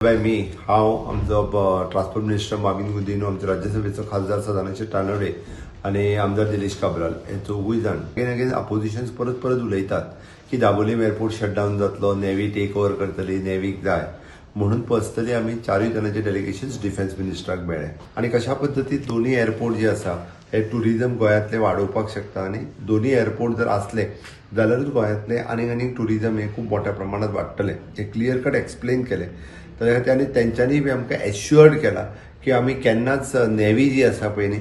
बाय मी, हांव, आमचो transport minister Mauvin Godinho, आमचो राज्यसभेचो खासदार सदानंद शेट तानवडे आनी आमदार दिलेश काब्राल हे चौगूय जाण. अगेन अगेन अपोजिशन्स परत परत उलयतात की दाबोलीम एअरपोर्ट शटडावन जातलो, नेवी टेक ओवर करतली, नेवीक जाय म्हणून. पर्सनली आमी चारूय जाणांचे डेलिगेशन्स डिफेन्स मिनिस्टराक मेळ्ळे आनी कशा पद्दतीन दोनूय एअरपोर्ट जे आसा हे टुरिझम गोंयांतले वाडोवपाक शकता आनी दोनूय एअरपोर्ट जर आसले जाल्यारूच गोंयांतले आनीक आनीक टुरिझम हे खूब मोठ्या प्रमाणात वाडटलें हें क्लियर कट एक्सप्लेन केलें. ताच्या खातीर आनी तेंच्यांनी बी आमकां एश्युअर्ड केला की आमी केन्नाच नेवी जी आसा पळय न्ही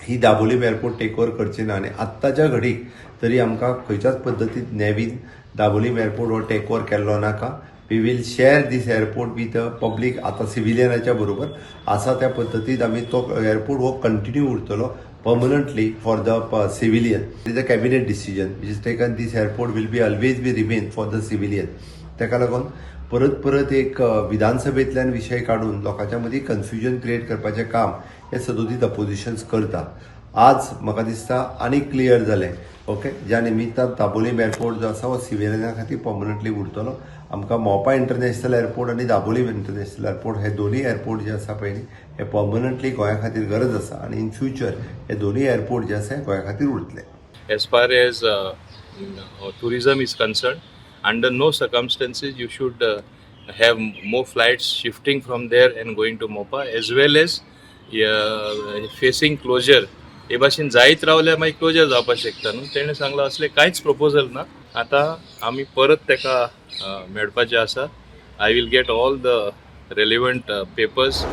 ही दाबोलीम एअरपोर्ट टेक ओवर करची ना आनी आत्ताच्या घडीक तरी आमकां खंयच्याच पद्दतीन नेवीन दाबोलीम एअरपोर्ट हो टेक ओवर केल्लो नाका. We will share this airport with the public. आतां सिविलियनाच्या बरोबर आसा त्या पद्दतीन आमी तो एअरपोर्ट हो कंटिन्यू उरतलो permanently for the civilian. It is a cabinet decision which is taken. This airport will be always be remain for the civilian. ताका लागून परत परत एक विधानसभेंतल्यान विशय काडून लोकांच्या मदीं कन्फ्युजन क्रिएट करपाचें काम हें सदोदीत अपोजिशन्स करता. आज म्हाका दिसता आनी क्लियर जालें, ओके, ज्या निमित्तान दाबोलीम एअरपोर्ट जो आसा हो सिविलियना खातीर पर्मनंटली उरतलो. आमकां मोपा इंटरनॅशनल एअरपोर्ट आनी दाबोलीम इंटरनॅशनल एअरपोर्ट हे दोनूय एअरपोर्ट जे आसा पळय न्ही हे पर्मनंटली गोंया खातीर गरज आसा आनी इन फ्युचर हे दोनूय एअरपोर्ट जे आसा हे गोंया खातीर उरतले. As far as tourism is concerned, under no circumstances you should have more flights shifting from there and going to Mopa, as well as facing closure. हे भाशेन जायत रावल्यार मागीर क्लोजर जावपाक शकता न्हू. तेणें सांगलां असलें कांयच प्रपोजल ना. आतां आमी परत तेका मेळपाचें आसा. I will get all the relevant papers.